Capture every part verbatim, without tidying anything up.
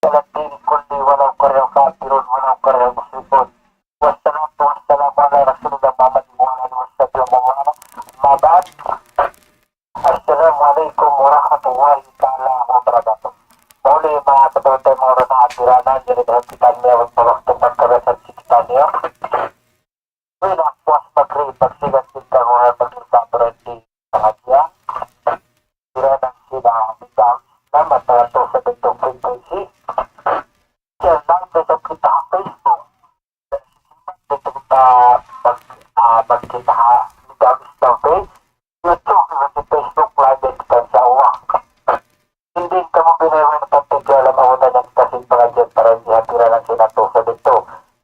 على الدين كله ولو كره الكافرون ولو كره المشركون. والصلاة والسلام على رسول الله محمد وعلى آله وصحبه ومن والاه. أما بعد. السلام عليكم ورحمة الله تعالى وبركاته. Muli manga kataymanghuran, hadirin, jari dayn kitaniyu, waktu pagkabiyasahan kitaniyu. Pag'ubus magrib, pagsigang sin kaguruhan, magkita' pa rin di pangadjian. Dira na sila di Islam, atawa sa bintug frequency. Siya lang sa kita ha Facebook. Dito kita mag-, ah, magkita' ha di Islam page. YouTube, Facebook live kita, insya Allah. Hindi kamu binayaran ng pagtitiwala, mauna na kita sin pangadjian para hindi hatiran ang sinato sa dito.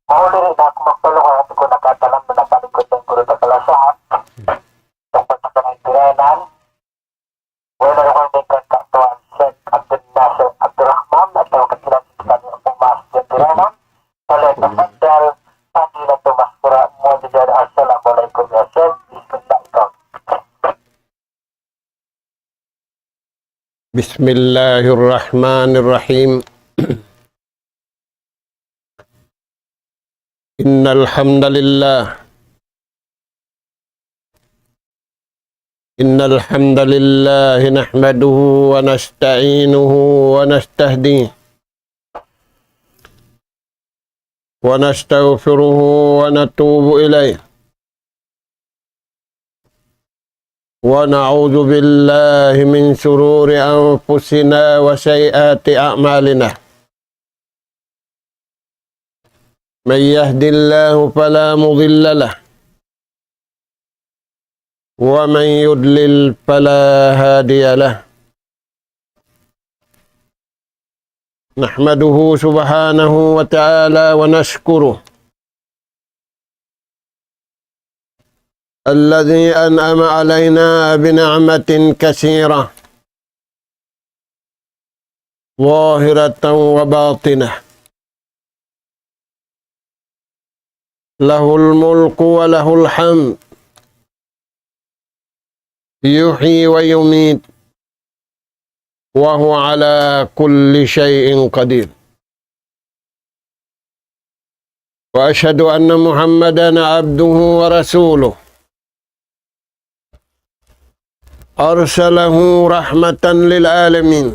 Mahuli rin na aku magpalukay, hati ku nakatanam na nakalikod ng guru na kalasahan. Tungkol sa kanang tiranan, wala na kaw din kang katuan Sheikh Abdul Nasir Abdul Rahman, at ang kakilang sa kanyang pumas sa tiranan. Wala na mandal, pati na tumas kura mo di dyan. Assalamu alaikum ya Sheikh. Bismillah ikaw. بسم الله الرحمن الرحيم. إن الحمد لله، إن الحمد لله نحمده ونستعينه ونستهديه ونستغفره ونتوب إليه، ونعوذ بالله من شرور أنفسنا وسيئات أعمالنا. من يهد الله فلا مضل له، ومن يضلل فلا هادي له. نحمده سبحانه وتعالى ونشكره الذي أنعم علينا بنعمة كثيرة ظاهرة وباطنة. له الملك وله الحمد يحيي ويميت وهو على كل شيء قدير. وأشهد أن محمدا عبده ورسوله أرسله رحمة للعالمين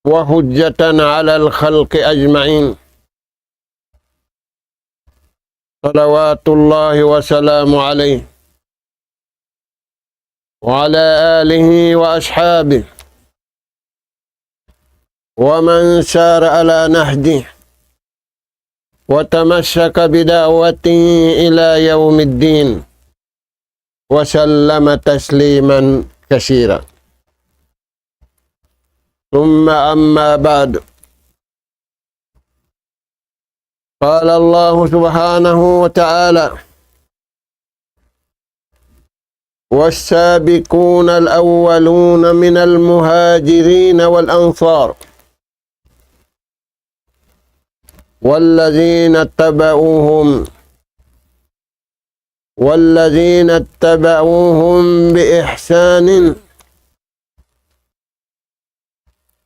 وحجة على الخلق أجمعين. صلوات الله وسلامه عليه وعلى آله وأصحابه ومن سار على نهجه وتمسك بدعوته إلى يوم الدين وسلم تسليما كثيرا. ثم أما بعد، قال الله سبحانه وتعالى: والسابقون الأولون من المهاجرين والأنصار والذين اتبعوهم والذين اتبعوهم بإحسان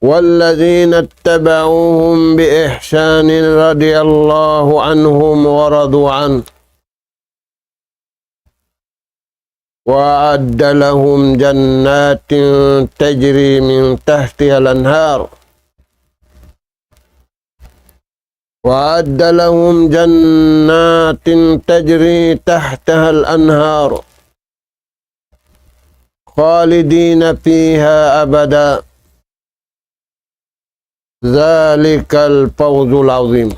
والذين اتبعوهم بإحسان رضي الله عنهم ورضوا عنه وأعد لهم جنات تجري من تحتها الأنهار وأعد لهم جنات تجري تحتها الأنهار خالدين فيها أبدا ذلك الفوز العظيم.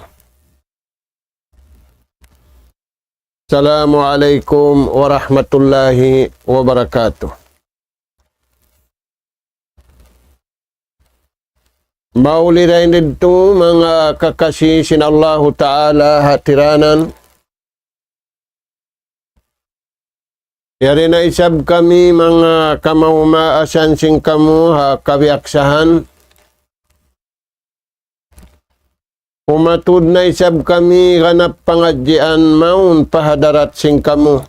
السلام عليكم ورحمة الله وبركاته. Mauli dayn didtu manga kakasi sin Allahu Ta'ala hatiranan. Yari na isab kami manga kamaumaasan sin kamu ha kabiyaksahan. Umatud na isab kami ganap pangadjian mawn pa hadarat sin kamu.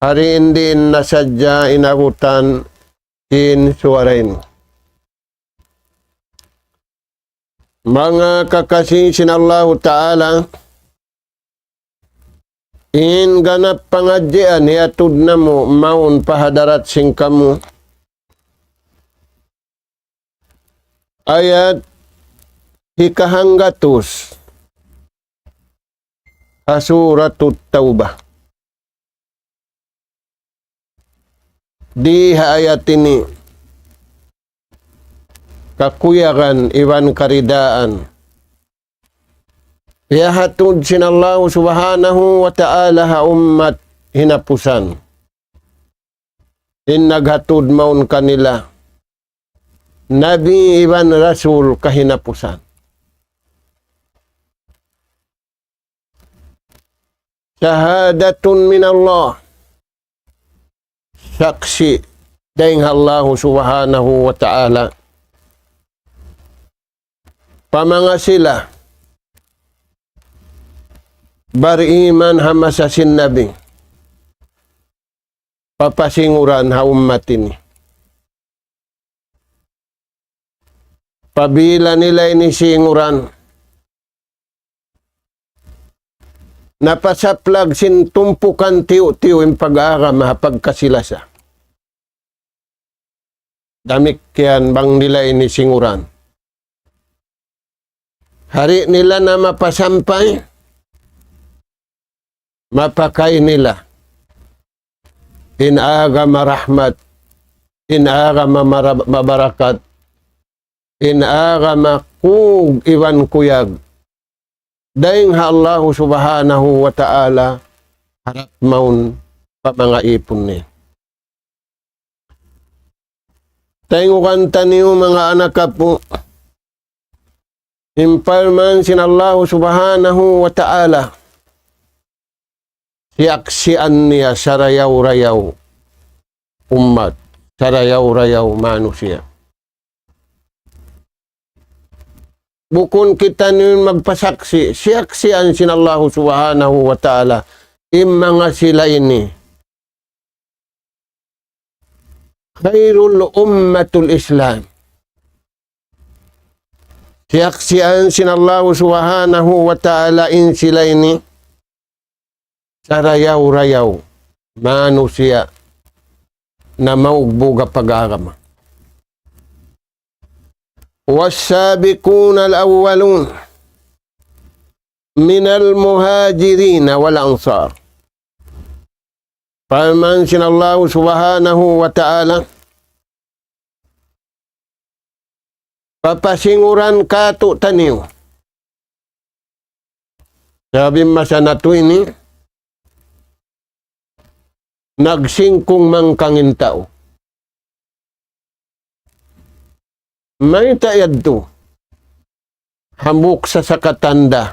Hari in diin na sadja inabutan in suwara in. Manga kakasi sin Allahu Ta'ala, in ganap pangadjian hiyatud namu' mawn pa hadarat sin kamu. Ayat hikahanggatus ha Suratut Tawbah. Di ha ayat ini, kakuyagan iban karidaan, piyahatud sin Allahu Subhanahu wa Ta'ala ha ummat hinapusan. In naghatud mawn kanila, nabi iban rasul kahinapusan. Shahadatun minallah. Saksi' dayn ha Allahu Subhanahu wa Ta'ala. Pa manga sila bariman ha masa sin Nabi, papasinguran ha ummat ini. Pabila nila ini singuran, napasaplag sin tumpukan tiyu'-tiyu' in pag-agama ha pagkasi-lasa. Damikkiyan bang nila ini singuran. Di' nila na mapasampay, mapakay nila in agama rahmat, in agama mara-, mabarakat, in agama kug iban kuyag dayn ha Allahu Subhanahu wa Ta'ala harap mawn pa manga ipun niya. Tayngugan taniyu manga anak apu', in parman sin Allahu Subhanahu wa Ta'ala, siyaksian niya sarayaw-rayaw ummat, sarayaw-rayaw manusiya'. Bukun kitaniyu in magpasaksi', siyaksian sin Allahu Subhanahu wa Ta'ala in manga sila ini. Khairul ummatul Islam. Siyaksian sin Allahu Subhanahu wa Ta'ala in sila ini sarayaw-rayaw manusiya' na maugbug ha pag-agama. والسابقون الأولون من المهاجرين والأنصار. Parman sin Allahu Subhanahu wa Ta'ala, papasinguran kātu'niyu. Sabab masa natu' ini, nagsingkung mangkang in tau. Mayta' yadtu? Hambuuk sasakatan da.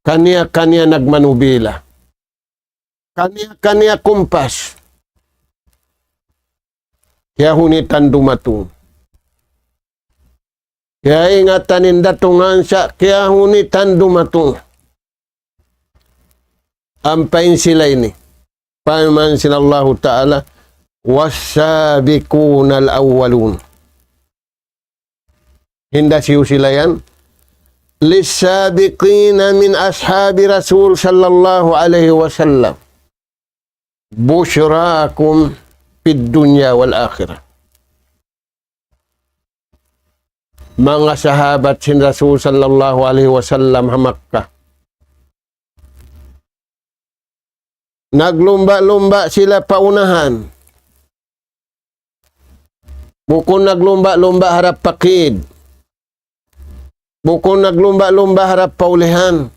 Kaniya-kaniya nagmanubila. Kaniya-kaniya kumpas. Kiyahunitan dumatung. Kiyaingatan in datungan sa' kiyahunitan dumatung. Ampa in sila ini. Parman sin Allahu Ta'ala, والسابقون الأولون. Hinda siyu sila yan? للسابقين من أصحاب رسول صلى الله عليه وسلم بشراكم في الدنيا والآخرة. Manga sahabat sin Rasul sallallahu alayhi wasallam ha Makkah. Naglumba'-lumba' sila pa unahan. Bukun naglumba'-lumba' harap pa kid. Bukun naglumba'-lumba' harap pa ulihan.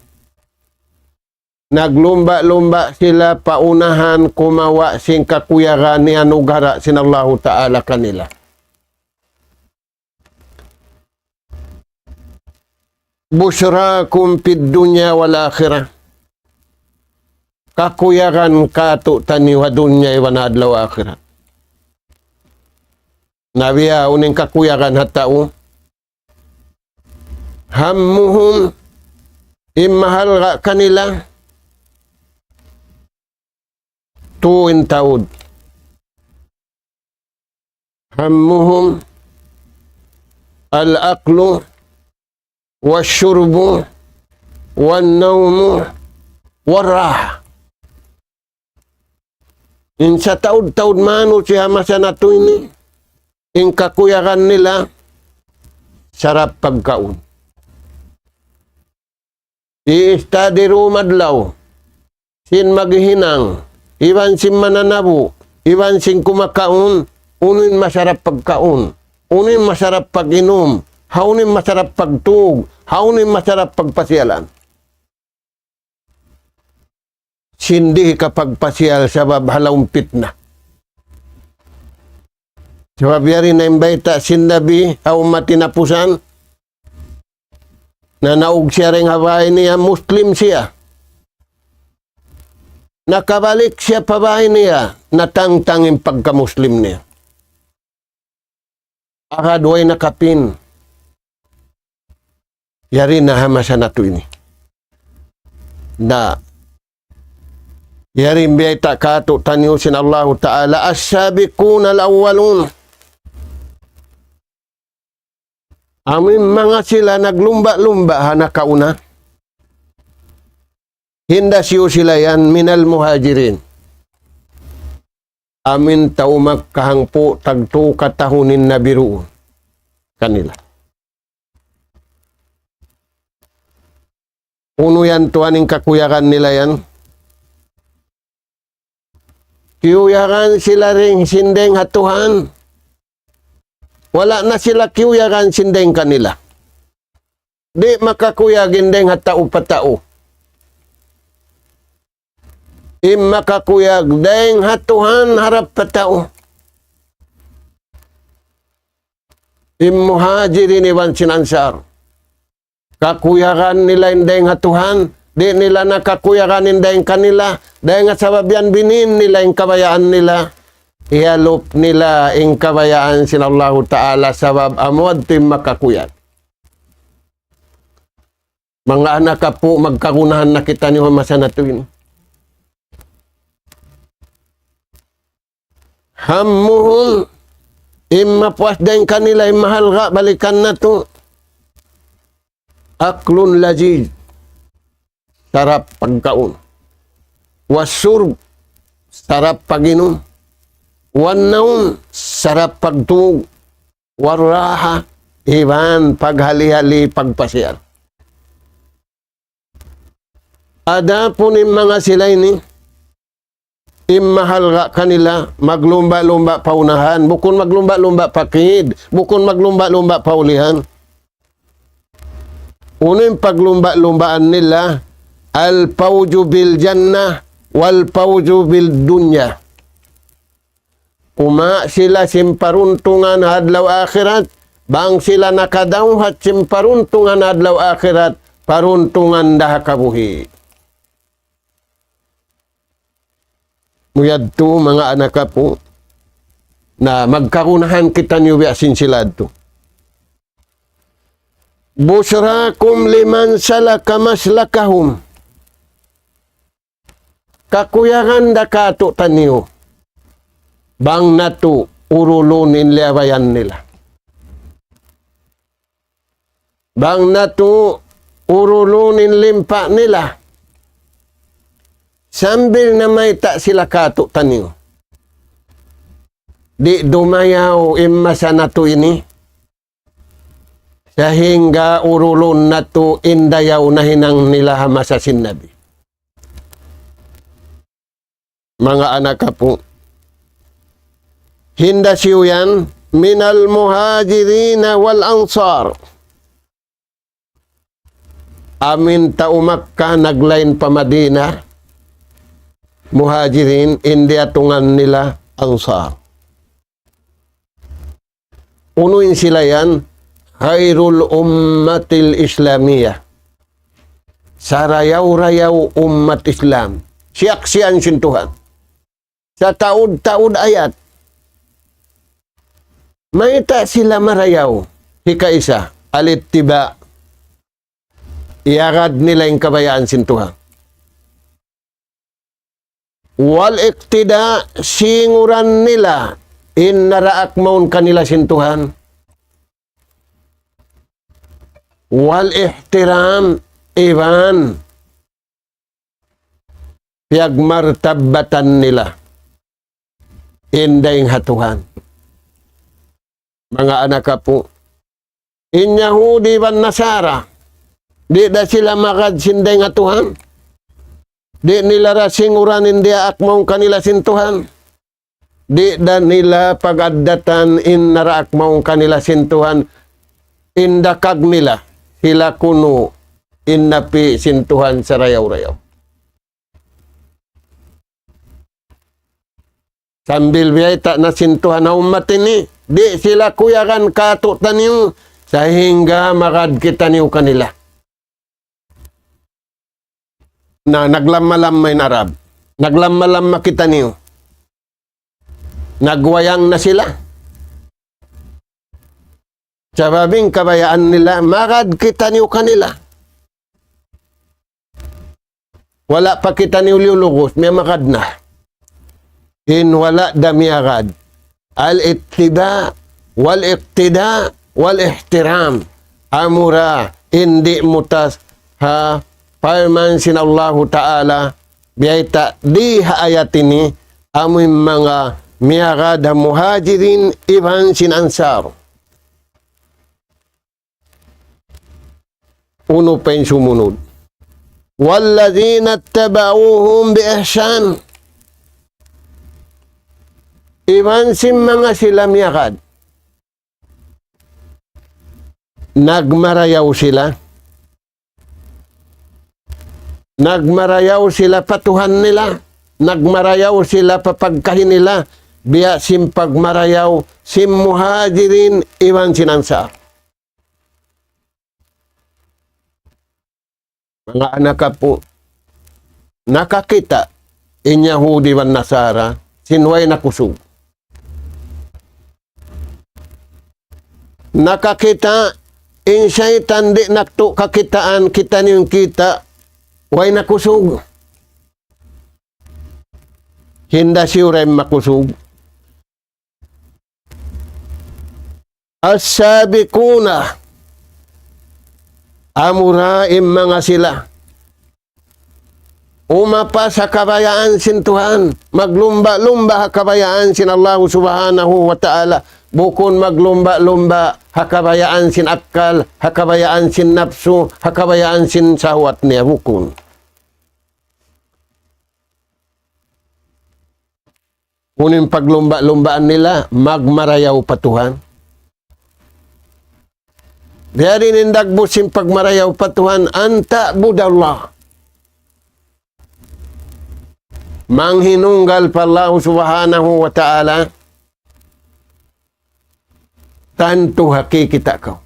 Naglumba'-lumba' sila pa unahan kumawa' sin kakuyagan iyanugara' sin Allahu Ta'ala kanila. بشراكم في الدنيا والآخرة. Kakuyagan kātu'niyu ha dunya iban ha adlaw akhirat. Na biya' unu in kakuyagan ha tau? همهم, in mahalga' kanila, tu in taud. همهم الأكل والشرب والنوم والراحة. In sataud-taud manusiya' masa natu' ini, in kakuyagan nila, sarap pagkaun. Iista di rumadlaw, sin maghihinang, iban sin mananabu', iban sin kumakaun, unu in masarap pagkaun, unu in masarap pag-inum, hawnu in masarap pagtug, hawnu in masarap pagpasiyalan. Sin di' kapagpasiyal sabab ha lawm pitna. Sabab yari na in bayta' sin Nabi, ha ummat hinapusan, nanaug siya dayn ha bāy niya, Muslim siya. Nakabalik siya pa bāy niya, natangtang in pagka-Muslim niya. Agad way na kapin. Yari na ha masa natu' ini. Na, yari in biyayta' kātu'niyu sin Allahu Ta'ala, السابقون الأولون. Amu in manga sila naglumba'-lumba' ha nakauna. Hinda siyu sila yan من المهاجرين. Amu in tau Makkah hangpu' tagtū katahun in Nabi duun kanila. Unu yan tuwan in kakuyagan nila yan? Kiyuyagan sila dayn sin dayng ha Tuhan. Wala' na sila kiyuyagan sin dayng kanila. Di' makakuyag in dayng ha tau pa tau. In makakuyag dayng ha Tuhan harap pa tau. In Muhajirin iban sin Ansar. Kakuyagan nila in dayng ha Tuhan, di' nila na kakuyagan in dayng kanila, dayng ha sabab yan binin nila in kabayaan nila, iyalup nila in kabayaan sin Allahu Ta'ala sabab amu yadtu in makakuyag. Manga anak apu', magkagunahan na kitaniyu ha masa natu' ini. همهم, in mapuas dayng kanila, in mahalga' balikan natu'. أكل لذيذ, sarap pagkaun. والشرب, sarap pag-inum. والنوم, sarap pagtūg. والراحة, iban paghali-hali pagpasiyal. Adapun in manga sila ini, in mahalga' kanila, maglumba'-lumba' pa unahan, bukun maglumba'-lumba' pa kid, bukun maglumba'-lumba' pa ulihan. Unu in paglumba'-lumbaan nila, الفوز بالجنة والفوز بالدنيا. Kumawa' sila sin paruntungan ha adlaw akhirat, bang sila nakadawhat sin paruntungan ha adlaw akhirat, paruntungan da ha kabuhi'. Amu yadtu manga anak apu', na magkagunahan kitaniyu biya' sin sila yadtu. بشراكم لمن سلك مسلكهم. Kakuyagan da kātu'niyu. Bang natu' urulun in liyabayan nila. Bang natu' urulun in limpa' nila. Sambil namayta' sila kātu'niyu. Di' dumayaw in masa natu' ini. Sahingga urulun natu' in dayaw nahinang nila ha masa sin Nabi. Manga anak apu'. Hinda siyu yan, من المهاجرين والأنصار. Amu in tau Makkah naglain pa Madinah, Muhajirin, in diyatungan nila Ansar. Unu in sila yan? خير الأمة الإسلامية. Sarayaw-rayaw ummat Islam. Siyaksian sin Tuhan. Sataud-taud ayat. Mayta' sila marayaw? Hikaisa, الاتباع. Iyagad nila in kabayaan sin Tuhan. والاقتداء, singuran nila in naraak mawn kanila sin Tuhan. wal ihtiram, iban piyagmartabatan nila in dayn ha Tuhan. Manga anak apu', in Yahudi iban Nasara, di' da sila magad sin dayn ha Tuhan. Di' nila da singuran in diyaak mawn kanila sin Tuhan. Di' da nila pag-addatan in naraak mawn kanila sin Tuhan. In dakag nila, sila kunu' in napi' sin Tuhan sarayaw-rayaw. Sambil biyayta' na sin Tuhan ha ummat ini, di' sila kuyagan kātu'niyu, sahingga magad kitaniyu kanila. Na, naglamma-lamma in Arab. Naglamma-lamma kitaniyu. Nagwayang na sila. Sabab in kabayaan nila, magad kitaniyu kanila. Wala' pa kitaniyu liyulugus, miyamagad na. In wala' da miyagad. Al-ittiba', wal-iqtida', wal-ihtiram. Amura in di' mutas ha parman sin Allahu Ta'ala, biyayta' di ha ayat ini, amu in manga miyagad ha Muhajirin iban sin Ansar. Unu pa in sumunud? والذين اتبعوهم بإحسان. Iban sin manga sila miyagad. Nagmarayaw sila. Nagmarayaw sila pa Tuhan nila. Nagmarayaw sila pa pagkahi nila. Biya' sin pagmarayaw sin Muhajirin iban sin Ansar. Manga anak apu', nakakita' in Yahudi iban Nasara sin way na kusug. Nakakita' in saytan di' natu' kakitaan, kitaniyu in kita', way na kusug. Hinda siyu ra in makusug. السابقون. Amura in manga sila umapas ha kabayaan sin Tuhan, maglumba'-lumba' ha kabayaan sin Allahu Subhanahu wa Ta'ala, bukun maglumba'-lumba' ha kabayaan sin akkal, ha kabayaan sin napsu, ha kabayaan sin sahwat niya, bukun. Unu in paglumba'-lumbaan nila, magmarayaw pa Tuhan. Biya' diin in dagbus sin pagmarayaw pa Tuhan, أن تعبد الله. Manghinunggal pa Allah Subhanahu wa Ta'ala, tantu ha kikita' kaw.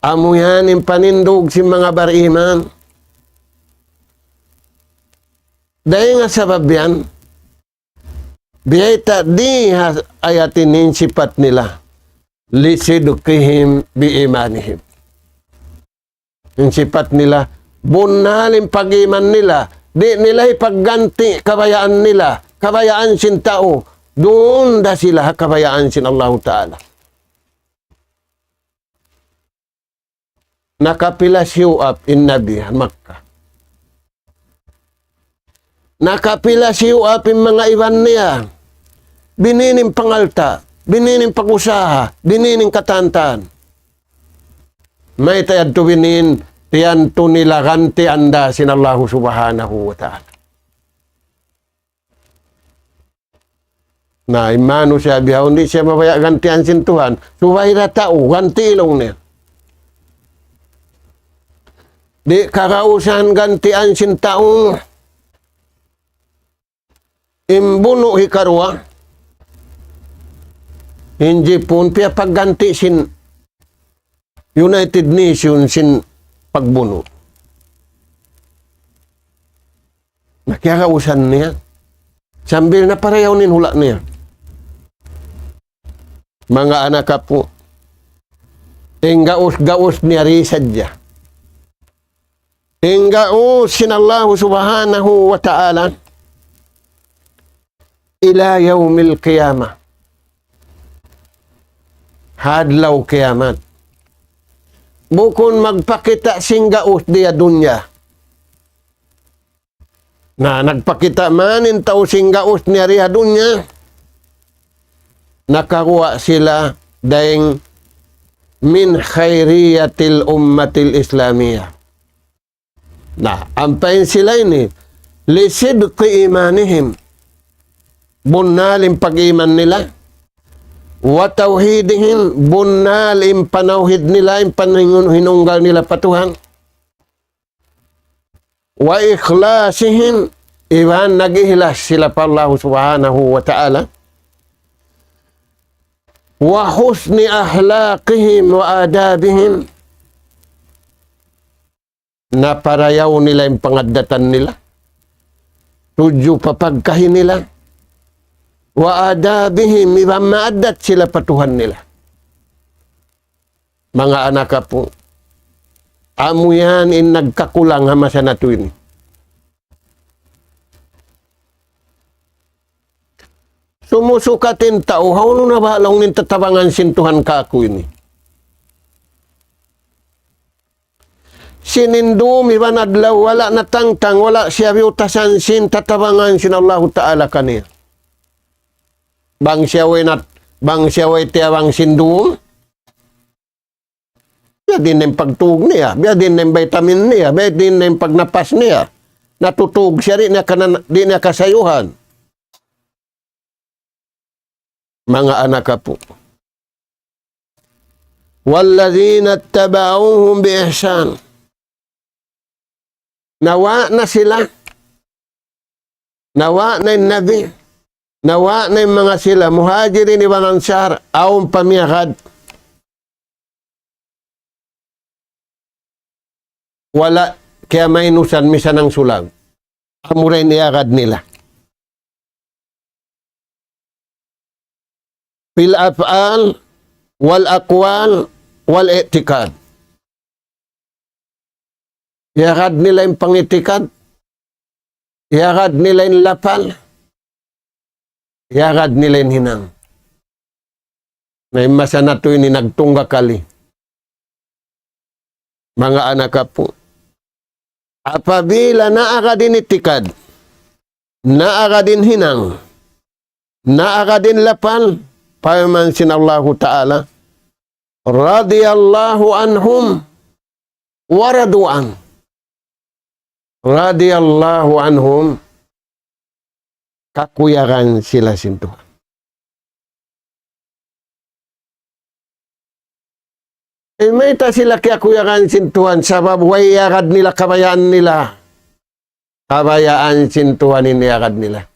Amu yan in panindug sin manga bariman. Dayn ha sabab yan, biyayta' di ha ayat ini in sipat nila. لصدقهم بإيمانهم. In sipat nila, bunnal in pag-iman nila, di' nila hipagganti' kabayaan nila, kabayaan sin tau, duun da sila ha kabayaan sin Allahu Ta'ala. Nakapila siyuap in Nabi ha Makkah. Nakapila siyuap in manga iban niya. Bini in pangalta', bini in pag-usaha, bini in katantan. Mayta' yadtu bini in, tiyantu nila gantian da sin Allahu Subhanahu wa Ta'ala. Na, in manusiya' bihaun di' siya mabaya' gantian sin Tuhan. Subay da tau, ganti' laung niya. Di' kagausan gantian sin tau. In bunu' hikaruwa, in Jipun piyapagganti' sin United Nations sin pagbunu'. Na kiyagausan niya. Sambil na parayaw in hula' niya. Manga anak apu', in gaus-gaus niya ri sadja. In gaus sin Allahu Subhanahu wa Ta'ala إلى يوم القيامة. Ha adlaw kiyamat. bukun magpakita' sin gaus di ha dunya. Na, nagpakita' man in tau sin gaus niya di ha dunya, nakaguwa' sila dayn من خيرية الأمة الإسلامية. Na, ampa in sila ini, لصدق إيمانهم, bunnal in pag-iman nila, وتوحيدهم, bunnal in panawhid nila, in panhinunggal nila pa Tuhan, وإخلاصهم, iban nag-ihlas sila pa Allah Subhanahu wa Ta'ala, وحسن أخلاقهم وآدابهم, naparayaw nila in pangaddatan nila, tudju pa pagkahi nila, وآدابهم, iban maaddat sila pa Tuhan nila. Manga anak apu', amu yan in nagkakulang ha masa natu' ini. Sumusukat in tau, hawnu na ba laung niya in tatabangan sin Tuhan kāku' ini? Sin in dum iban adlaw, wala' natangtang, wala' siya biyutasan sin tatabangan sin Allahu Ta'ala kaniya. Bang siya way nat-, bang siya way tiyabang sin dum, biya' diin na in pagtug niya, biya' diin na in vitamin niya, biya' diin na in pagnapas niya. Natutug siya, di' niya kanan-, di' niya kasayuhan. Manga anak apu'. والذين اتبعوهم بإحسان. Nawa' na sila. Nawa' na in Nabi. Nawa' na in manga sila Muhajirin iban Ansar. Awn pa miyagad. Wala' kiyamainusan misan hangsulag. Amura in iyagad nila. في الأفعال والأقوال والاعتقاد. Iyagad nila in pangitikad. Iyagad nila in lapal. Iyagad nila in hinang. Na in masa natu' ini nagtunggakali. Manga anak apu'. Apabila naagad in itikad, naagad in hinang, naagad in lapal, parman sin Allahu Ta'ala, رضي الله عنهم ورضوا عنه. رضي الله عنهم, kakuyagan sila sin Tuhan. Eh, mayta' sila kiyakuyagan sin Tuhan? Sabab way iyagad nila kabayaan nila. Kabayaan sin Tuhan in iyagad nila.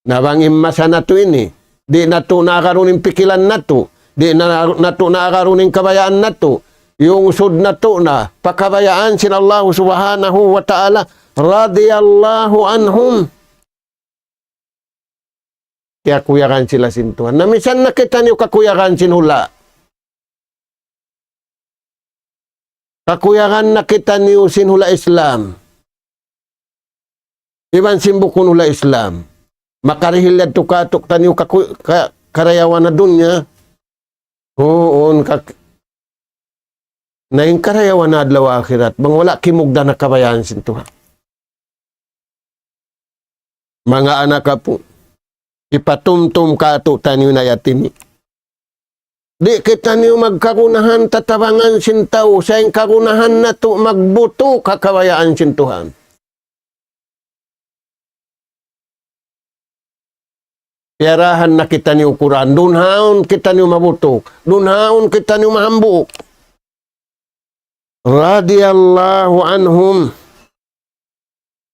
Na bang in masa natu' ini, di' natu' naagarun in pikilan natu', di' na, natu' naagarun in kabayaan natu', yungsud natu' na pa kabayaan sin Allah Subhanahu wa Ta'ala, رضي الله عنهم. Kiyakuyagan sila sin Tuhan. Na misan na kitaniyu kakuyagan sin hula'. Kakuyagan na kitaniyu sin hula' Islam. Iban sin bukun hula' Islam. Makarihil yadtu kātu'niyu kaku-, ka-, karayawan ha dunya. Huun, kak-, na in karayawan ha adlaw akhirat, bang wala' kimugdan ha kabayaan sin Tuhan. Manga anak apu', hipatumtum kātu'niyu in ayat ini. Di' kitaniyu magkagunahan tatabangan sin tau, sa' in kagunahan natu' magbutuk ha kabayaan sin Tuhan. Piyarahan na kitaniyu Qur'an. Duun haun kitaniyu mabutuk. Duun haun kitaniyu mahambuuk. رضي الله عنهم.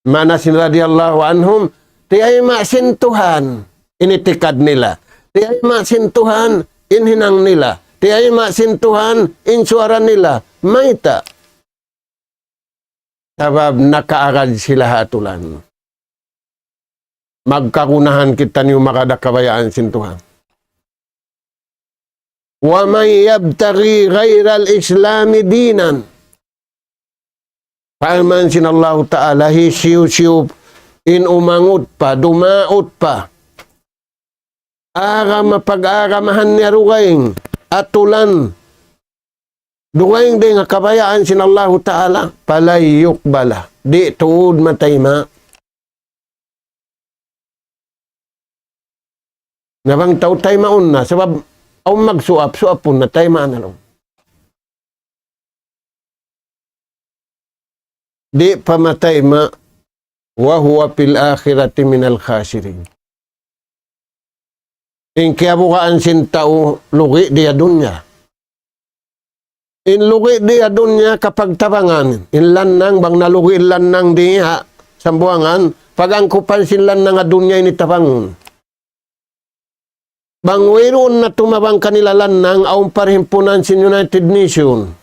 Maana sin رضي الله عنهم, tiyayma' sin Tuhan in itikad nila. Tiyayma' sin Tuhan in hinang nila. Tiyayma' sin Tuhan in suwara nila. Mayta'? Sabab nakaagad sila ha atulan. Magkagunahan kitaniyu magad ha kabayaan sin Tuhan. ومن يبتغ غير الإسلام دينا. Parman sin Allahu Ta'ala, hisiyu-siyu in umangut pa, dumaut pa agama, pag-agamahan niya dugaing, atulan, Dugaing dayn ha kabayaan sin Allahu Ta'ala, فلن يقبل. Di' tuud matayma'. Na bang tau taymaun na, sabab awn magsuap, suapun na, taymaan na laung. Di' pa matayma', وهو في الآخرة من الخاسرين. In kiyabugaan sin tau lugi' di ha dunya. In lugi' di ha dunya kapagtabangan. In lannang bang nalugi' in lannang di ha sambuwangan, pag-angkupan sin lannang ha dunya ini tabangun. Bang wayruun na tumabang kanila lannang, awn parhimpunan sin United Nation.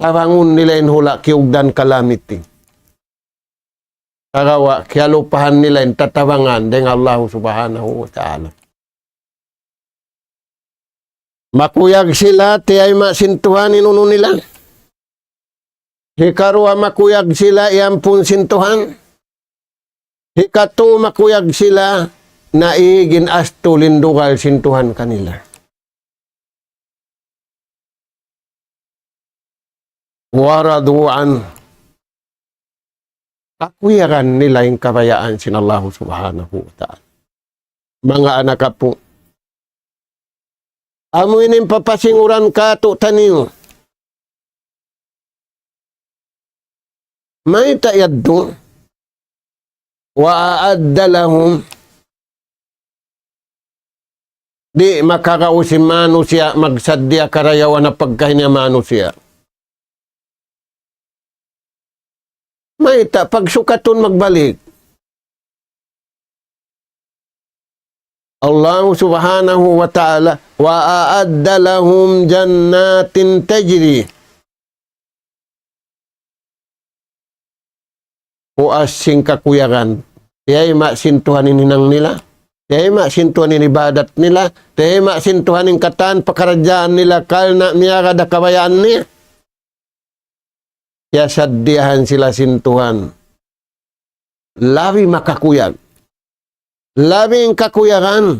Tabangun nila in hula' kiyugdan kalamiti. Sagawa' kiyalupahan nila in tatabangan dayn ha Allah Subhanahu wa Ta'ala. Makuyag sila, tiyayma' sin Tuhan in unu nila. Hikaruwa, makuyag sila, iyampun sin Tuhan. Hikatu, makuyag sila, naig in astu lindugal sin Tuhan kanila. ورضوا عنه. Kakuyagan nila in kabayaan sin Allah Subhanahu wa Ta'ala. Manga anak apu', amu ini in papasinguran kātu'niyu. Mayta' yadtu? وأعد لهم. Di' makaraus in manusiya' magsaddiya karayawan ha pagkahi niya manusiya'. Mayta' pagsukatun magbalik? Allah Subhanahu wa Ta'ala, وأعد لهم جنات تجري. Puas sin kakuyagan. Tiyayma' sin Tuhan in hinang nila. Tiyayma' sin Tuhan in ibadat nila. Tiyayma' sin Tuhan in katan pakaradjaan nila karna' miyagad ha kabayaan niya. Kiyasaddiyahan sila sin Tuhan. Labi makakuyag. Labi in kakuyagan.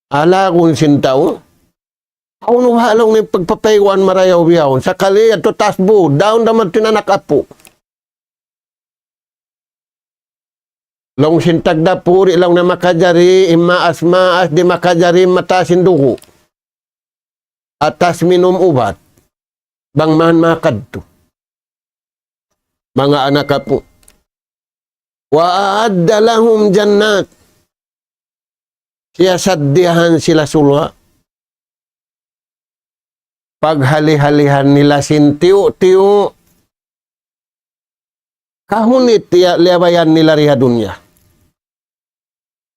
Alagun sin tau. Awn ha laung niya pagpapayguan marayaw bihaun. Sakali yadtu tasbu, daun damat tinanak apu. Laung sin tagdapu, di' laung na makajari, in maas-maas, di' makajari, mataas in dugu'. Atas minum ubat, bang man makadtu. Manga anak apu'. وأعد لهم جنات. Kiyasaddiyahan sila surga'. Paghali-halihan nila sin tiyu'-tiyu'. Kahunit ya liyabayan nila di ha dunya.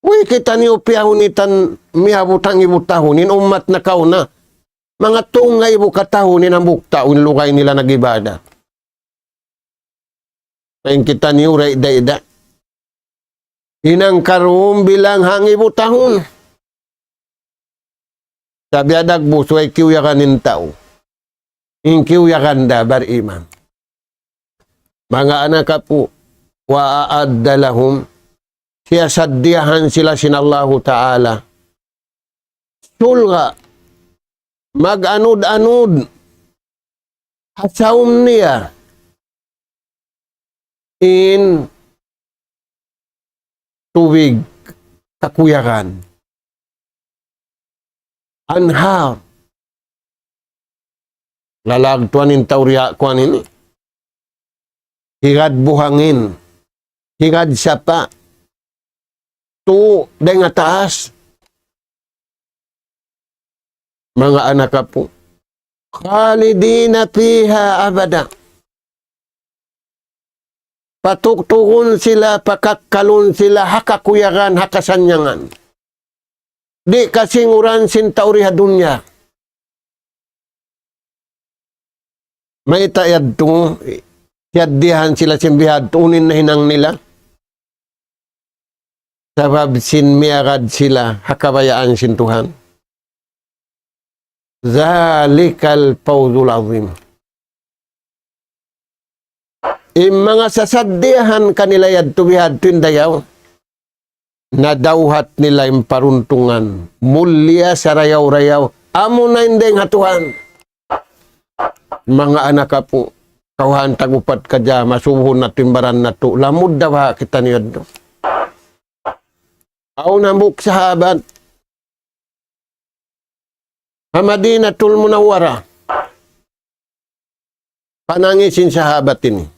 Uy, kitaniyu piyahunitan miyabut hangibu tahun in ummat nakauna. Manga tungay bu katahun in hambuuk tau in lugay nila nag-ibadat. Pa'in kitaniyu ray da-ida. Hinang karuun bilang hangibu tahun. Sabiya' dagbus way kiyuyagan in tau. In kiyuyagan da bariman. Manga anak apu', وأعد لهم, siyasaddiyahan sila sin Allahu Ta'ala. Surga', mag-anud-anud, ha saum niya, in tubig kakuyagan. Anhar. Lalagtuan in tau riya kuwan ini. Higad buhangin. Higad sapa'. Tu dayn ha taas. Manga anak apu'. خالدين فيها أبدا. Patuktugun sila, pakakkalun sila, ha kakuyagan, ha kasannyangan. Di' kasinguran sin tau di ha dunya. Mayta' yadtu, siyaddihan sila sin bihadtu, unu in nahinang nila. Sabab sin miyagad sila ha kabayaan sin Tuhan. ذلك الفوز العظيم. In manga sasaddihan kanila yadtu bihadtu in dayaw. Nadawhat nila in paruntungan. Mulia sarayaw-rayaw. Amu na in dayng ha Tuhan. Manga anak apu', kawhaan tag-upat ka jam, asubuhun natu' in baran natu'. Lamud da baha' kitaniyu yadtu. Awn hambuuk sahabat ha Madinatul Munawwarah. Panangis in sahabat ini.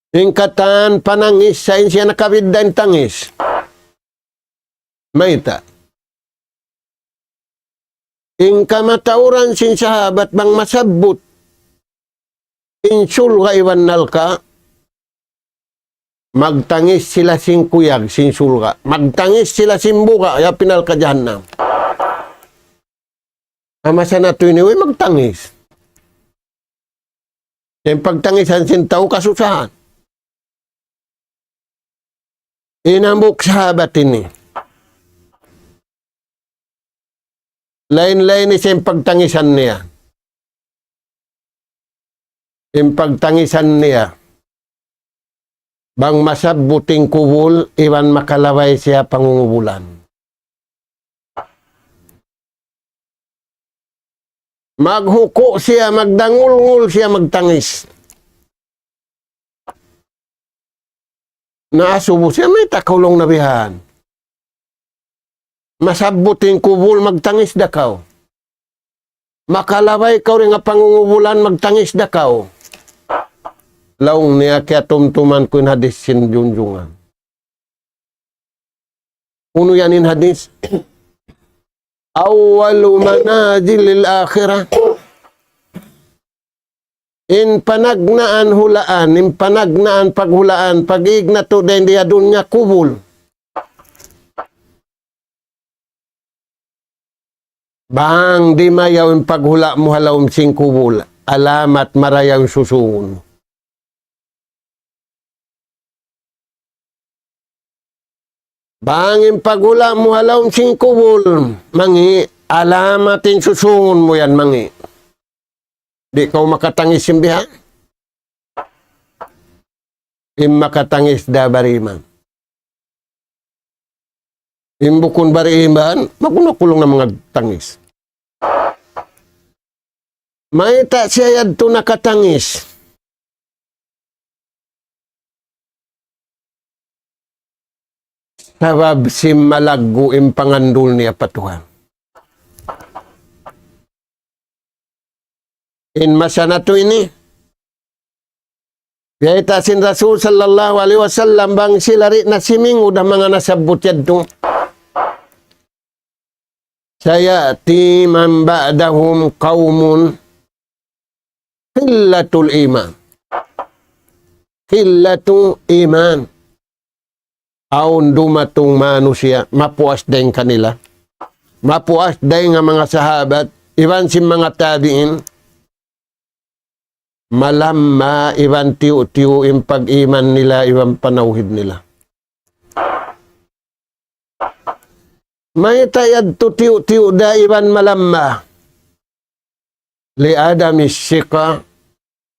In katan panangis, sa' in siya nakabidda' in tangis. Mayta'? In kamatauran sin sahabat bang masabbut in surga' iban narka', magtangis sila sin kuyag sin surga'. Magtangis sila sin buga', ya pinal ka jahannam. Ama sana tu ini, way magtangis. In pagtangisan sin tau kasusahan. In hambuuk sahabat ini. Lain-lain in pagtangisan niya. In pagtangisan niya. Bang masabbut in kubul, iban makalabay siya pangungubulan. Maghuku' siya, magdangulngul siya, magtangis. Naasubu siya, mayta' kaw laung niya bihan. Masabbut in kubul, magtangis da kaw. Makalabay kaw dayn ha pangungubulan, magtangis da kaw. Laung niya, kiyatumtuman ku in hadis sin junjungan. Unu yan in hadis? أول منازل الآخرة. In panagnaan hulaan, in panagnaan paghulaan, pag-ig natu' dayn di ha dunya kubul. Bang di' mayaw in paghula' mu ha lawm sin kubul, alamat marayaw in susūngun mu. Bang in paghula' mu ha lawm sin kubul, mangi', alamat in susūngun mu yan, mangi'. Di' kaw makatangis sin bihan. In makatangis da bariman. In bukun bariman, magkunu' ku laung niya magtangis. Mayta' siya yadtu nakatangis? Sabab sin malaggu' in pangandul niya pa Tuhan. In masa natu' ini, biyayta' sin Rasul sallallahu alayhi wasallam bang sila di' na simingud ha manga nasabbut yadtu. سيأتي من بعدهم قوم قلة الإيمان. قلة إيمان. Awn dumatung manusiya', mapuas dayn kanila. Mapuas dayn ha manga sahabat, iban sin manga tabi'in. Malamma iban tiyu'-tiyu' in pag-iman nila, iban panawhid nila. Mayta' yadtu tiyu'-tiyu' da iban malamma? لعدم الثقة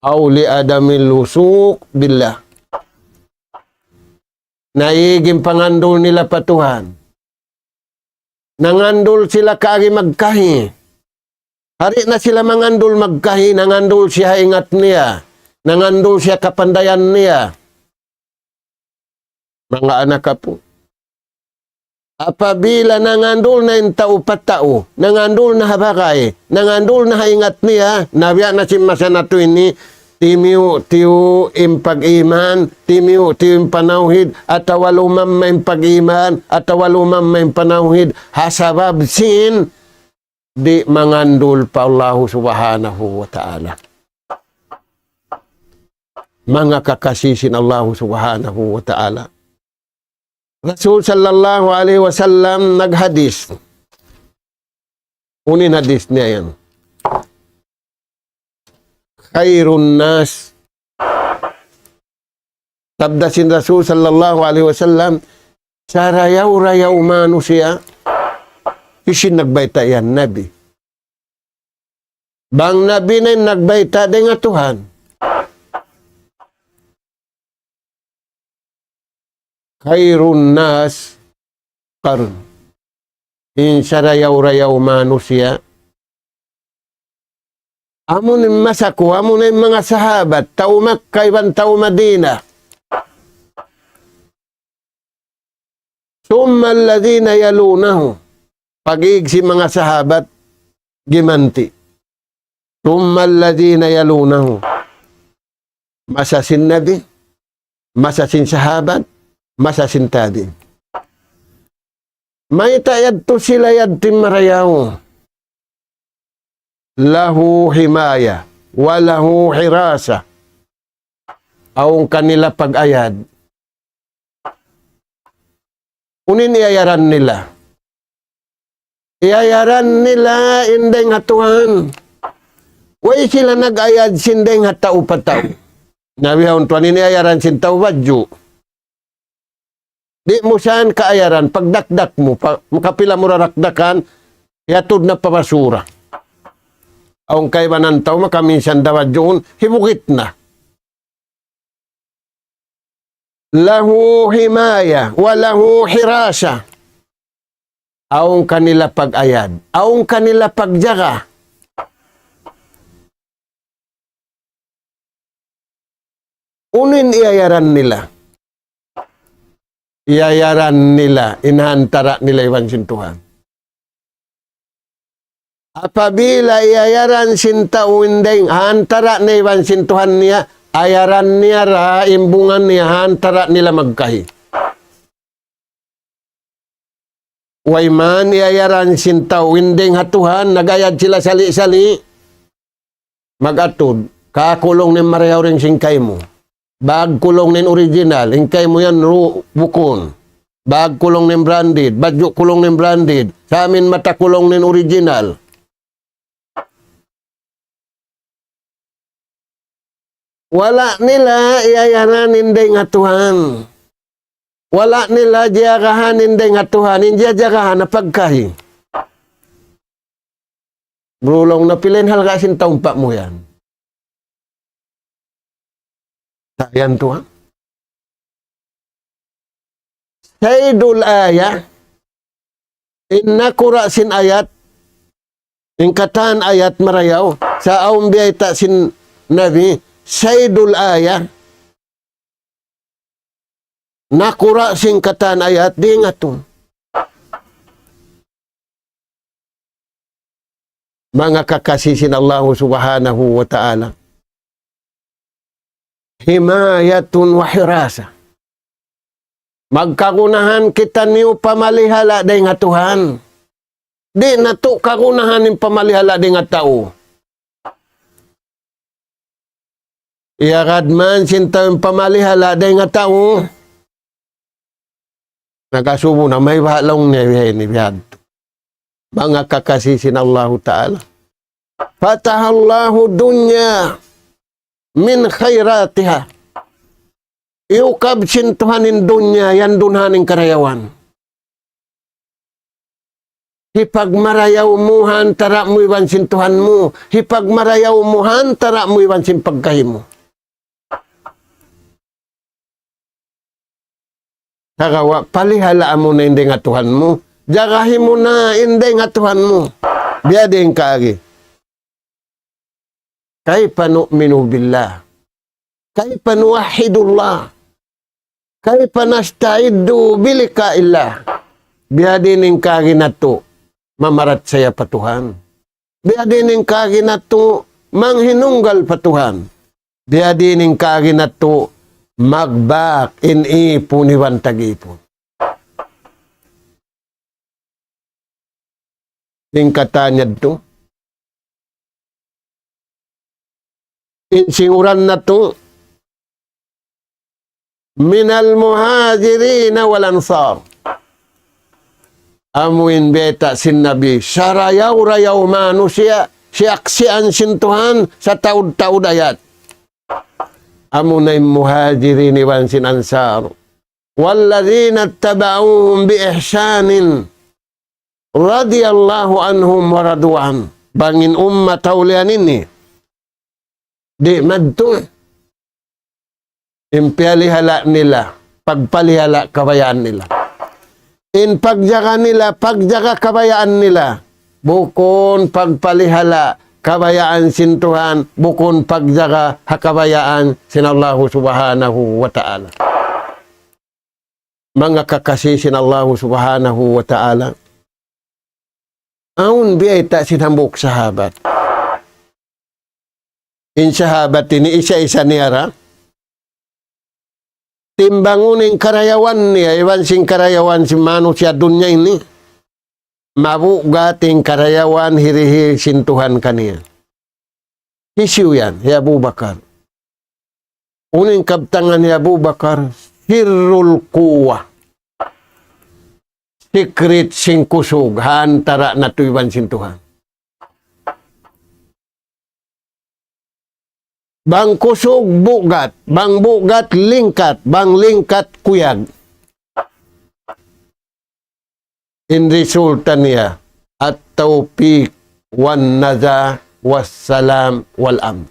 أو لعدم الوثوق بالله. Naig in pangandul nila pa Tuhan. Nangandul sila kaagi magkahi. Di' na sila mangandul magkahi, nangandul siya ha ingat niya. Nangandul siya kapandayan niya. Manga anak apu'. Apabila nangandul na in tau pa tau, nangandul na ha bagay, nangandul na ha ingat niya, na biya' na sin masa natu' ini, timiyu'-tiyu' in pag-iman, timiyu'-tiyu' in panawhid, atawa lumamma in pag-iman, atawa lumamma in panawhid, ha sabab sin di' mangandul pa Allahu Subhanahu wa Ta'ala. Manga kakasi sin Allahu Subhanahu wa Ta'ala. Rasul sallallahu alayhi wasallam naghadis. Unu in hadis niya yan? خير الناس. Sabda sin Rasul sallallahu alayhi wasallam, sarayaw-rayaw manusiya', hisiyu in nagbayta' yan? Nabi. Bang Nabi na in nagbayta', dayn ha Tuhan. خير الناس قرني. In sarayaw-rayaw manusiya', amu in masa ku, amu in manga sahabat, tau Makkah iban tau Madinah. ثم الذين يلونهم. Pag-ig sin manga sahabat, gimanti'. ثم الذين يلونهم. Masa sin Nabi, masa sin sahabat, masa sin tabi'in. Mayta' yadtu sila yadtu in marayaw? له حماية وله حراسة. Awn kanila pag-ayad. Unu in iyayaran nila? Iyayaran nila in dayng ha Tuhan. Way sila nag-ayad sin dayng ha tau pa tau. Na bihaun tuwan in iyayaran sin tau badju'. Di' mu siya kaayaran, pagdakdak mu, pa, makapila mu rarakdakan, hiyatud na pa basura. Awn kaibanan tau makaminsan da badjuun, hibugit na. له حماية وله حراسة. Awn kanila pag-ayad, awn kanila pagjaga. Unu in iyayaran nila? Iyayaran nila, in ha antara' nila iban sin Tuhan. Apabila iyayaran sin tau in dayng ha antara' niya iban sin Tuhan niya, ayaran niya ra in bunga niya ha antara' nila magkahi. Way man iyayaran sin tau in dayng ha Tuhan, nag-ayad sila sali'-sali'. Mag-atud, kakulung in marayaw dayn sin kaymu. Bag kulung in original, in kaymu yan ru-, bukun. Bag kulung in branded, badju' kulung in branded. Sa amin mata kulung in original. Wala' nila iyayaran in dayng ha Tuhan. Wala' nila jiyagahan in dayng ha Tuhan. In jiyajagahan na pagkahi. Bro, laung na pila in halga' sin taumpa' mu yan. Sa' yan tuwan. Saydul ayah, in nakura' sin ayat, in katan ayat marayaw, sa' awn biyayta' sin Nabi, saydul ayah, nakura' sin katan ayat, di' ngatu. Manga kakasi sin Allahu Subhanahu wa Ta'ala. Himayatun wa hirasa. Magkagunahan kitaniyu pamalihala' dayn ha Tuhan. Di' natu' kagunahan in pamalihala' dayn ha tau. Iyagad man sin tau in pamalihala' dayn ha tau. Nagasubu na may baha' laung niya biya' ini biya' hādtu. Manga kakasi sin Allahu Ta'ala. فتح الله الدنيا من خيراتها. Iyukab sin Tuhan in dunya yan duun ha yan in karayawan. Hipagmarayaw mu ha antara' mu iban sin Tuhan mu. Hipagmarayaw mu ha antara' mu iban sin pagkahi mu. Sagawa' palihalaa mu na in dayng ha Tuhan mu. Jagahi mu na in dayng ha Tuhan mu. Biya' diin kaagi. كيف نؤمن بالله؟ كيف نوحد الله؟ كيف نستعد بلقاء الله؟ Biya' diin in kaagi natu' mamarachaya pa Tuhan. Biya' diin in kaagi natu' manghinunggal pa Tuhan. Biya' diin in kaagi natu' magbak in ipun iban tag-ipun. In katan yadtu. In siguran natu'. من المهاجرين والأنصار. Amu in bayta' sin Nabi, sarayaw-rayaw manusiya', siyaksian sin Tuhan, sataud-taud ayat. Amu na in Muhajirin iban sin Ansar. والذين اتبعوهم بإحسان رضي الله عنهم ورضوا عنه. Bang in ummat ha ulihan ini. Di' madtu. In piyalihala' nila. pagpalihala kabayaan nila. In pagjaga nila, pagjaga kabayaan nila. Bukun pagpalihala kabayaan sin Tuhan, bukun pagjaga ha kabayaan sin Allahu Subhanahu wa Ta'ala. Manga kakasi sin Allahu Subhanahu wa Ta'ala. Awn biyayta' sin hambuuk sahabat. In sahabat ini isa-isa niya ra. Timbangun in karayawan niya, iban sin karayawan sin manusiya' dunya ini. Mabugat in karayawan hirihil sin Tuhan kaniya. Hisiyu yan, hi Abu Bakar. Unu in kabtangan hi Abu Bakar, sirrul quwwah. Secret sin kusug, ha antara natu' iban sin Tuhan. Bang kusug bugat, bang bugat lingkat, bang lingkat kuyag. In resulta niya, at-tawfiq wan naja was salam wal amn.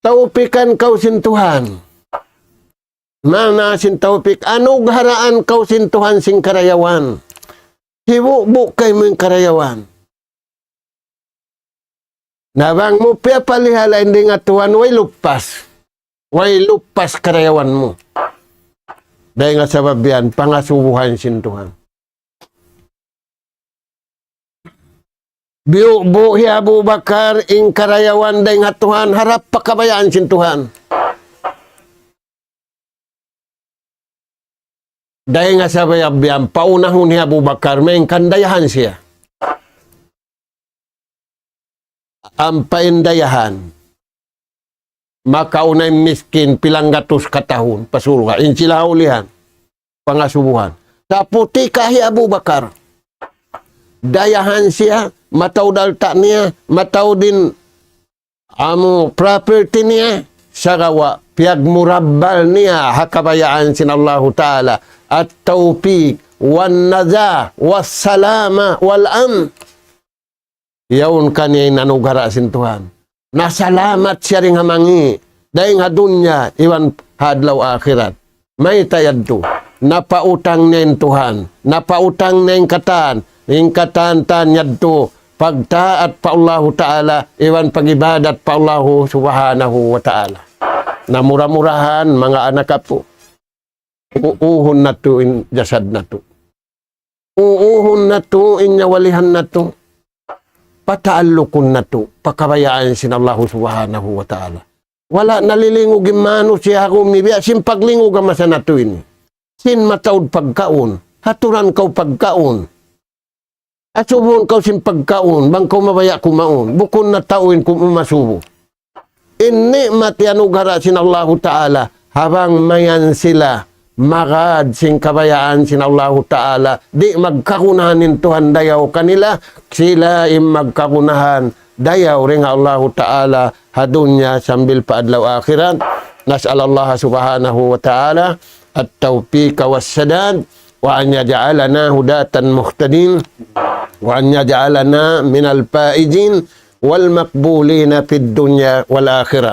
Tawpikan kaw sin Tuhan. Maana sin tawpik, anugharaan kaw sin Tuhan sin karayawan. Hibubu' kaymu in karayawan. Na bang mu piyapalihala in dayn ha Tuhan, way lupas. Way lupas karayawan mu. Dayn ha sabab yan, pangasubuhan sin Tuhan. Biyubu' hi Abu Bakar in karayawan dayn ha Tuhan, harap pa kabayaan sin Tuhan. Dayn ha sabab yan, paunahun hi Abu Bakar, main kan dayahan siya. Ampa in dayahan, makauna in miskin, pilang gatus katahun, pa surga', in sila ha ulihan, pangasubuhan. Taputi ka hi Abu Bakar. Dayahan siya, mataud alta' niya, mataud in amu property niya, sagawa' piyagmurabbal niya ha kabayaan sin Allahu Ta'ala, at-tawfiq, wan naja, was salama, wal amn. Yaun kaniya in anughara sin Tuhan. Nasalamat siya dayn ha mangi', dayn ha dunya, iban ha adlaw akhirat. Mayta' yadtu? Napautang niya in Tuhan, napautang niya in katan, in katan tan yadtu, pagtaat pa Allahu Ta'ala, iban pag-ibadat pa Allahu Subhanahu wa Ta'ala. Na mura-murahan, manga anak apu', uuhun natu' in jasad natu'. Uuhun natu' in nyawalihan natu'. Pataallukun natu' pa kabayaan sin Allahu Subhanahu wa Ta'ala. Wala' nalilingug in manusiya' ha gumi biya' sin paglingug ha masa natu' ini. Sin mataud pagkaun, haturan kaw pagkaun. Asubuhun kaw sin pagkaun, bang kaw mabaya' kumaun. Bukun na tau in kum-, umasubu. In ni'mat iyanughara sin Allahu Ta'ala, ha bang mayan sila magad sin kabayaan sin Allahu Ta'ala, di' magkagunahan in Tuhan dayaw kanila, sila in magkagunahan dayaw dayn ha Allahu Ta'ala, ha dunya sambil pa adlaw akhirat. نسأل الله سبحانه وتعالى التوفيق والسداد، وأن يجعلنا هداة مهتدين، وأن يجعلنا من الفائزين والمقبولين في الدنيا والآخرة.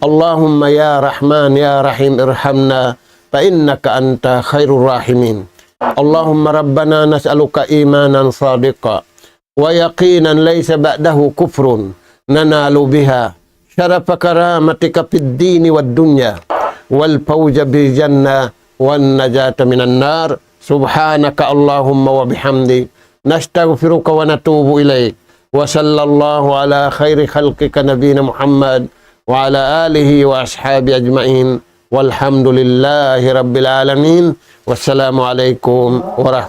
اللهم يا رحمن يا رحيم ارحمنا فإنك أنت خير الراحمين. اللهم ربنا نسألك إيمانا صادقا ويقينا ليس بعده كفر ننال بها شرف كرامتك في الدين والدنيا والفوز بالجنة والنجاة من النار. سبحانك اللهم وبحمدك نستغفرك ونتوب إليك. وصلى الله على خير خلقك نبينا محمد وعلى آله وأصحابه أجمعين. والحمد لله رب العالمين. والسلام عليكم ورحمة